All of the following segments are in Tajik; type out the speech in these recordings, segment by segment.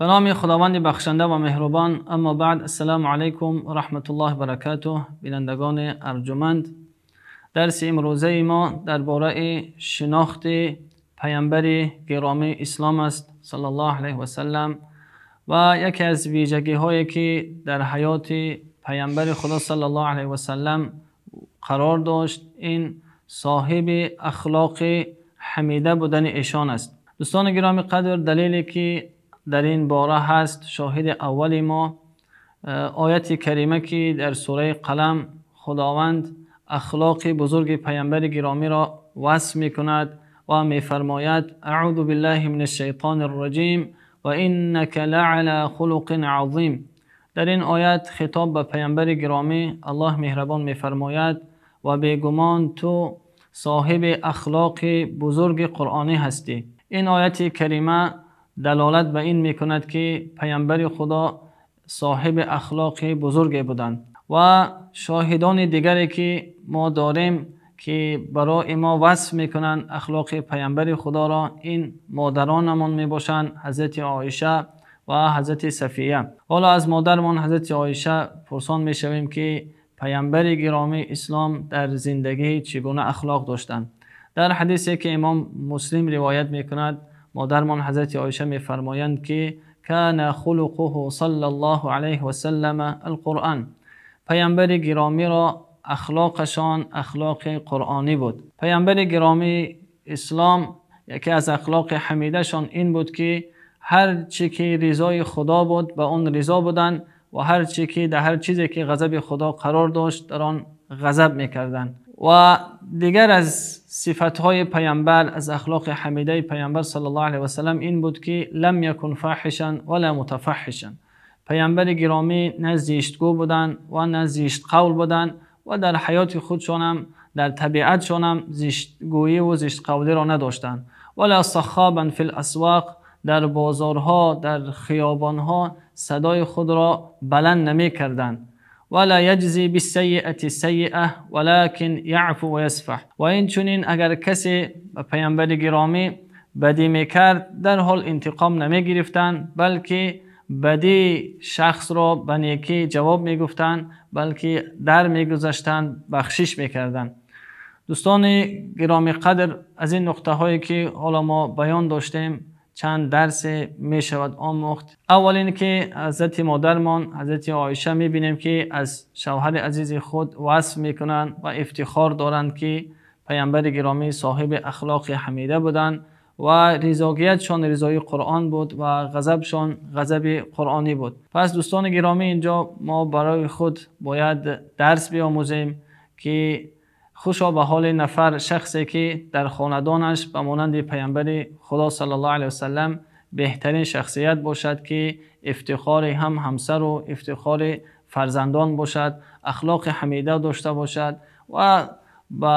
Ба номи Худованди бахшанда ва меҳрубон. Аммо баъд, ассалому алайкум ва раҳматуллоҳи ва баракатуҳ. Бинандагони арҷманд, дарси имрӯзаи мо дар бораи шинохти паёмбари гиромии ислом аст, саллаллоҳу алайҳи васаллам, ва яке аз вижагиҳое ки дар ҳаёти паёмбари Худо саллаллоҳу алайҳи васаллам қарор дошт, ин соҳиби ахлоқи ҳамида будани эшон аст. Дӯстони гиромӣ қадр, далеле ки дар ин бора ҳаст, шоҳиди аввали мо ояти карима ки дар сураи Қалам Худованд ахлоқи бузурги паёмбари гиромиро васф мекунад ва мефармояд: аъузу биллаҳи минаш-шайтонир раҷим ва иннака лаъала хулуқин азим. Дар ин оят хитоб ба паёмбари гиромӣ Аллоҳ меҳрабон мефармояд: ва бегумон ту соҳиби ахлоқи бузурги қуръонӣ ҳастӣ. Ин ояти карима далолат ба ин мекунад ки паёмбари Худо соҳиби ахлоқи бузурге буданд ва шоҳидони дигаре ки мо дорем ки барои мо васф мекунанд ахлоқи паёмбари Худоро, ин модаронамон мебошанд, Ҳазрати Оиша ва Ҳазрати Сафия. Ҳоло аз модарамон Ҳазрати Оиша пурсон мешавем ки паёмбари гиромии ислом дар зиндагӣ чӣ гуна ахлоқ доштанд. Дар ҳадисе ки имом Муслим ривоят мекунад, модарамон Ҳазрати Оиша мефармоянд ки кана хулқуҳу саллаллоҳу алайҳи васаллам ал-Қуръон. Паёмбари гиромиро ахлоқашон ахлоқи қуръонӣ буд. Паёмбари гиромии ислом яке аз ахлоқи ҳамидашон ин буд ки ҳар чӣ ки ризои Худо буд ба он ризо буданд ва ҳар чӣ ки дар ҳар чизе ки ғазаби Худо қарор дошт дар он ғазаб мекарданд. Ва дигар аз сифатҳои паёмбар, аз ахлоқи ҳамидаи паёмбар саллаллоҳу алайҳи васаллам ин буд ки лам якун фоҳишан вала мутафаҳҳишан. Паёмбари гиромӣ на зиштгӯ буданд ва на зиштқавл буданд ва дар ҳаёти худшон ҳам дар табиатшон ҳам зиштгӯӣ ва зиштқавлиро надоштанд. Вала сахобан фил асвоқ, дар бозорҳо, дар хиёбонҳо садои худро баланд намекарданд. Вала яҷзи биссайиати сайиа валакин яъфу ва ясфаҳ. Ва инчунин агар касе ба паёмбари гиромӣ бадӣ мекард, дар ҳол интиқом намегирифтанд, балки бадии шахсро ба некӣ ҷавоб мегуфтанд, балки дар мегузаштанд, бахшиш мекарданд. Дӯстони гиромӣ қадр, аз ин нуқтаҳое ки ҳоло мо баён доштем чанд дарсе мешавад омӯхт. Аввал ин ки ҳазрати модарамон ҳазрати Оиша мебинем ки аз шавҳари азизи худ васф мекунанд ва ифтихор доранд ки паёмбари гиромӣ соҳиби ахлоқи ҳамида буданд ва ризогиятшон ризои қуръон буд ва ғазабшон ғазаби қуръонӣ буд. Пас дӯстони гиромӣ, инҷо мо барои худ бояд дарс биомӯзем ки хушо ба ҳоли нафар шахсе ки дар хонадонаш ба монанди паёмбари Худо саллаллоҳу алайҳи васаллам беҳтарин шахсият бошад ки ифтихори ҳам ҳамсар ва ифтихори фарзандон бошад, ахлоқи ҳамида дошта бошад ва ба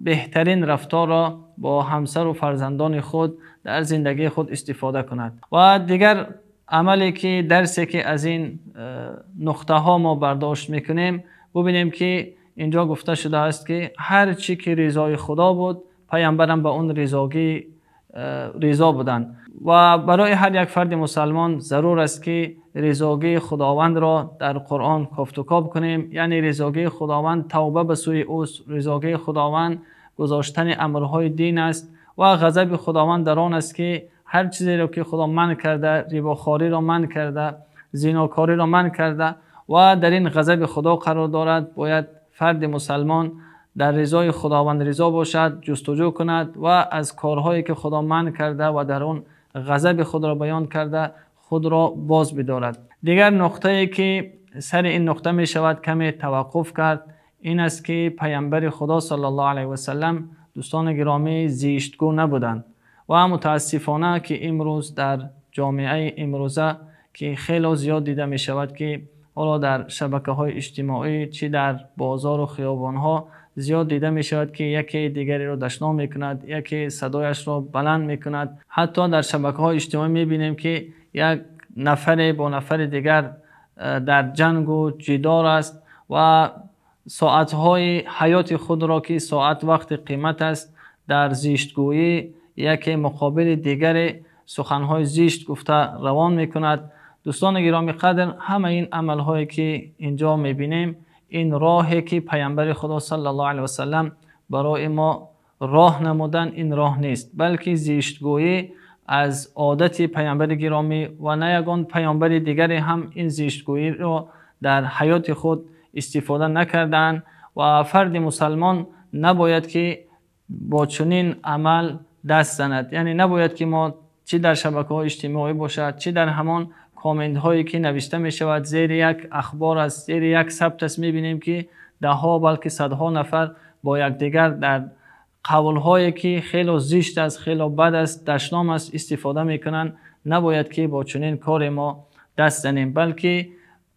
беҳтарин рафторро бо ҳамсар ва фарзандони худ дар зиндагии худ истифода кунад. Ва дигар амале ки дарсе ки аз ин нуқтаҳо мо бардошт мекунем, бубинем ки инҷо гуфта шудааст ки ҳар чӣ ки ризои Худо буд, паёмбарам ба он ризо буданд. Ва барои ҳар як фарди мусалмон зарур аст ки ризогии Худовандро дар Қуръон кофтукоб кунем, яъне ризогии Худованд тавба ба сӯи ӯст, ризогии Худованд гузоштани амрҳои дин аст ва ғазаби Худованд дар он аст ки ҳар чизеро ки Худо манъ карда, рибохориро манъ карда, зинокориро манъ карда ва дар ин ғазаби Худо қарор дорад, бояд фарди мусалмон дар ризои Худованд ризо бошад, ҷустуҷӯ кунад ва аз корҳое ки Худо манъ карда ва дар он ғазаби худро баён карда худро боз бидорад. Дигар нуқтае ки сари ин нуқта мешавад каме таваққуф кард, ин аст ки паёмбари Худо саллаллоҳу алайҳи васаллам дӯстони гиромӣ зиштгӯ набуданд ва мутаассифона ки имрӯз дар ҷомеаи имрӯза ки хело зиёд дида мешавад ки ҳоло дар шабакаҳои иҷтимоӣ чӣ дар бозору хиёбонҳо зиёд дида мешавад ки яке дигареро дашном мекунад, яке садояшро баланд мекунад. Ҳатто дар шабакаҳои иҷтимоӣ мебинем ки як нафаре бо нафари дигар дар ҷангу ҷидор аст ва соатҳои ҳаёти худро ки соат вақти қимат аст дар зиштгӯӣ яке муқобили дигаре суханҳои зишт гуфта равон мекунад. Дӯстони гиромӣ қадр, ҳама ин амалҳое ки инҷо мебинем, ин роҳе ки паёмбари Худо саллаллоҳу алайҳи васаллам барои мо роҳ намудан, ин роҳ нест, балки зиштгӯӣ аз одати паёмбари гиромӣ ва на ягон паёмбари дигаре ҳам ин зиштгӯиро дар ҳаёти худ истифода накардаанд ва фарди мусалмон набояд ки бо чунин амал даст занад. Яъне набояд ки мо чӣ дар шабакаҳои иҷтимоӣ бошад, чӣ дар ҳамон комментҳое ки навишта мешавад зери як ахбор аст, зери як сабт аст, мебинем ки даҳҳо балки садҳо нафар бо якдигар дар қавлҳое ки хело зишт аст, хело бад аст, дашном аст истифода мекунанд. Набояд ки бо чунин коре мо даст занем, балки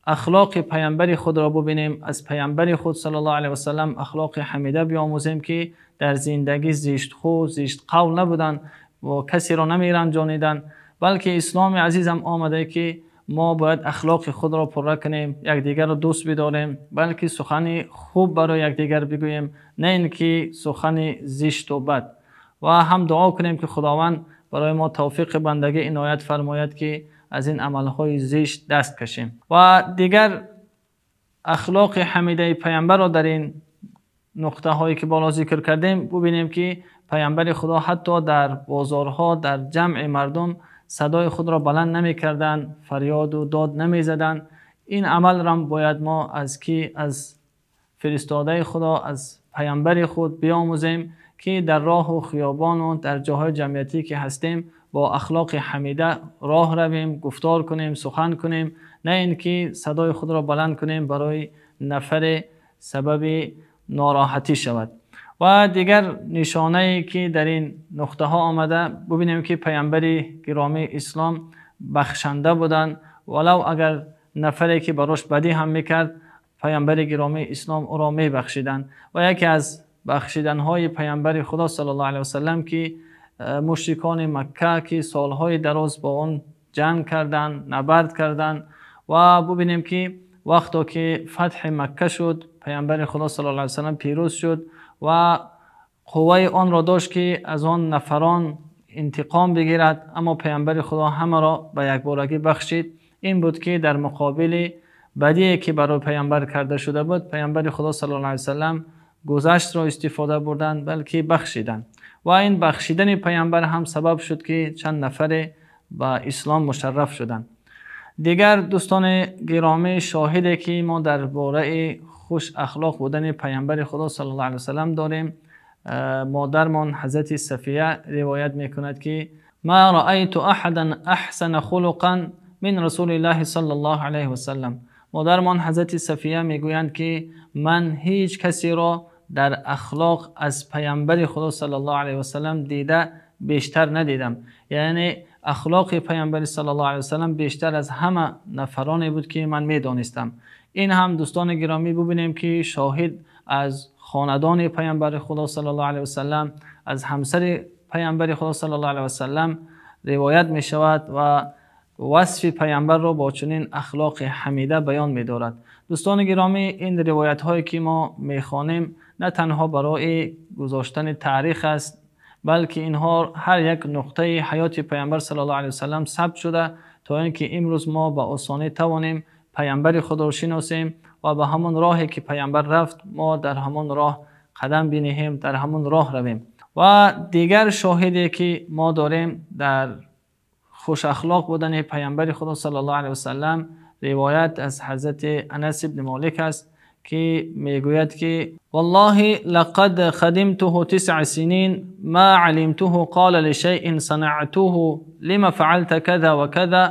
ахлоқи паёмбари худро бубинем, аз паёмбари худ саллаллоҳу алайҳи васаллам ахлоқи ҳамида биомӯзем ки дар зиндагӣ зиштхӯ, зиштқавл набуданд ва касеро намеранҷониданд, балки исломи азизам омада ки мо бояд ахлоқи худро пурра кунем, якдигарро дӯст бидорем, балки сухани хуб барои якдигар бигӯем, на ин ки сухани зишту бад. Ва ҳам дуо кунем ки Худованд барои мо тавфиқи бандагӣ иноят фармояд ки аз ин амалҳои зишт даст кашем. Ва дигар ахлоқи ҳамидаи паёмбарро дар ин нуқтаҳое ки боло зикр кардем бубинем ки паёмбари Худо ҳатто дар бозорҳо, дар ҷамъи мардум садои худро баланд намекарданд, фарёду дод намезаданд. Ин амалро бояд мо аз ки аз фиристодаи Худо, аз паёмбари худ биомӯзем ки дар роҳу хиёбону дар ҷоҳои ҷамъиятӣ ки ҳастем бо ахлоқи ҳамида роҳ равем, гуфтор кунем, сухан кунем, на ин ки садои худро баланд кунем барои нафаре сабаби нороҳатӣ шавад. Ва дигар нишонае ки дар ин нуқтаҳо омада бубинем ки паёмбари гиромии ислом бахшанда буданд. Валав агар нафаре ки барош бадӣ ҳам мекард, паёмбари гиромии ислом ӯро мебахшиданд. Ва яке аз бахшиданҳои паёмбари Худо саллаллоҳу алайҳи васаллам ки мушрикони Макка ки солҳои дароз бо он ҷанг карданд, набард карданд, ва бубинем ки вақто ки фатҳи Макка шуд, паёмбари Худо саллаллоҳу алайҳи васаллам пирӯз шуд ва қувваи онро дошт ки аз он нафарон интиқом бигирад, аммо паёмбари Худо ҳамаро ба якборагӣ бахшид. Ин буд ки дар муқобили бадие ки барои паёмбар карда шуда буд, паёмбари Худо саллаллоҳу алайҳи васаллам гузаштро истифода бурданд, балки бахшиданд. Ва ин бахшидани паёмбар ҳам сабаб шуд ки чанд нафаре ба ислом мушарраф шуданд. Дигар дӯстони гиромӣ, шоҳиде ки мо дар бораи хуш ахлоқ будани паёмбари Худо саллаллоҳу алайҳи васаллам дорем, модармон ҳазрати Сафия ривоят мекунад ки ма раайту аҳадан аҳсана хулуқан мин расулиллаҳи саллаллоҳу алайҳи васаллам. Модармон ҳазрати Сафия мегӯянд ки ман ҳеҷ касеро дар ахлоқ аз паёмбари Худо саллаллоҳу алайҳи васаллам дида бештар надидам. Яъне ахлоқи паёмбари саллаллоҳу алайҳи васаллам бештар аз ҳама нафароне буд ки ман медонистам. Ин ҳам дӯстони гиромӣ бубинем ки шоҳид аз хонадони паёмбари Худо саллаллоҳу алайҳи васаллам, аз ҳамсари паёмбари Худо саллаллоҳу алайҳи васаллам ривоят мешавад ва васфи паёмбарро бо чунин ахлоқи ҳамида баён медорад. Дӯстони гиромӣ, ин ривоятҳое ки мо мехонем на танҳо барои гузоштани таърих аст, балки инҳо ҳар як нуқтаи ҳаёти паёмбар саллаллоҳу алайҳи васаллам сабт шуда то ин ки имрӯз мо ба осонӣ тавонем паёмбари худро шиносем ва ба ҳамон роҳе ки паёмбар рафт мо дар ҳамон роҳ қадам бинеҳем, дар ҳамон роҳ равем. Ва дигар шоҳиде ки мо дорем дар хушахлоқ будани паёмбари Худо саллаллоҳу алайҳи васаллам ривоят аз ҳазрати Анас ибн Молик аст ки мегӯяд ки валлоҳи лақад хадимтуҳу тисъа синин ма алимтуҳу қола лишайин санаътуҳу лима фаалта каза ва каза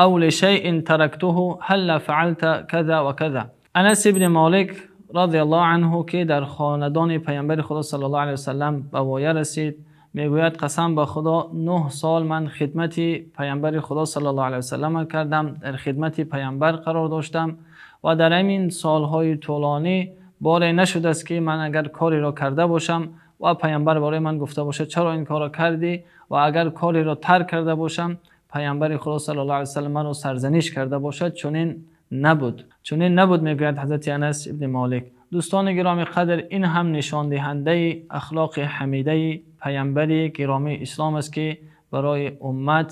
ав лишайин тарактуҳу ҳалла фаалта каза ва каза. Анас ибн Молик радиаллоҳу анҳу ки дар хонадони паёмбари Худо саллаллоҳу алайҳи васаллам ба воя расид, мегӯяд қасам ба Худо 9 сол ман хидмати паёмбари Худо саллаллоҳу алайҳи васаллам кардам, дар хидмати паёмбар қарор доштам ва дар ҳамин солҳои тӯлонӣ боре нашудааст ки ман агар кореро карда бошам ва паёмбар барои ман гуфта бошад чаро ин корро кардӣ, ва агар кореро тарк карда бошам паёмбари Худо саллаллоҳу алайҳи васаллам маро сарзаниш карда бошад. Чунин набуд, чунин набуд, мегӯяд ҳазрати Анас ибн Молик. Дӯстони гиромӣ қадр, ин ҳам нишондиҳандаи ахлоқи ҳамидаи паёмбари гиромии ислом аст ки барои уммат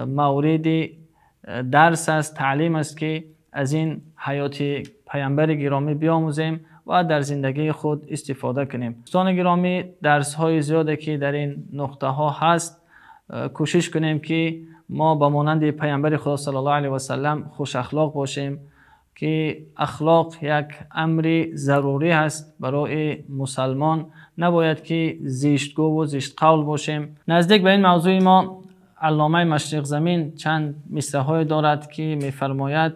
مورد درس است، تعلیم است که از این حیات پیامبر گرامی بیاموزیم و در زندگی خود استفاده کنیم. دوستان گرامی، درس های زیادی که در این نقطه ها هست، کوشش کنیم که ما به مانند پیامبر خدا صلی الله علیه و سلم خوش اخلاق باشیم که اخلاق یک امر ضروری است برای مسلمان. نباید که زشتگو و زشت قول باشیم. نزدیک به این موضوع ما علامه مشرق زمین چند مصرع‌های دارد که می‌فرماید: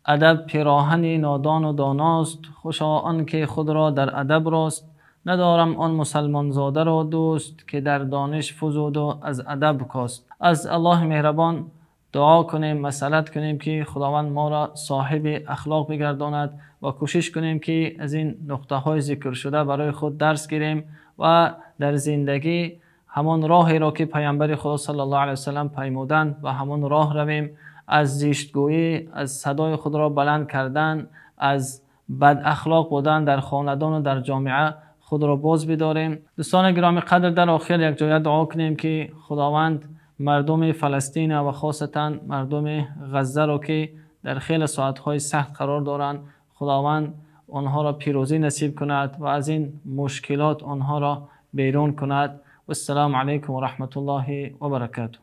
ادب پیراهن نادان و داناست، خوشا آن که خود را در ادب راست. ندارم آن مسلمان زاده را دوست، که در دانش فزود و از ادب کاست. از الله مهربان دعا کنیم، مسئلت کنیم که خداوند ما را صاحب اخلاق بگرداند و کوشش کنیم که از این نقطه های ذکر شده برای خود درس گیریم و در زندگی همان راهی را که پیامبر خدا صلی الله علیه وسلم پیمودند و همان راه رویم. از زشتگویی، از صدای خود را بلند کردن، از بد اخلاق بودن در خاندان و در جامعه خود را باز بداریم. دوستان گرامی قدر، در آخر یک جای دعا کنیم که خداوند مردم فلسطین و خاصتا مردم غزه را که در خیلی ساعت‌های سخت قرار دارند، خداوند آنها را پیروزی نصیب کند و از این مشکلات آنها را بیرون کند. و السلام علیکم و رحمت الله و برکاته.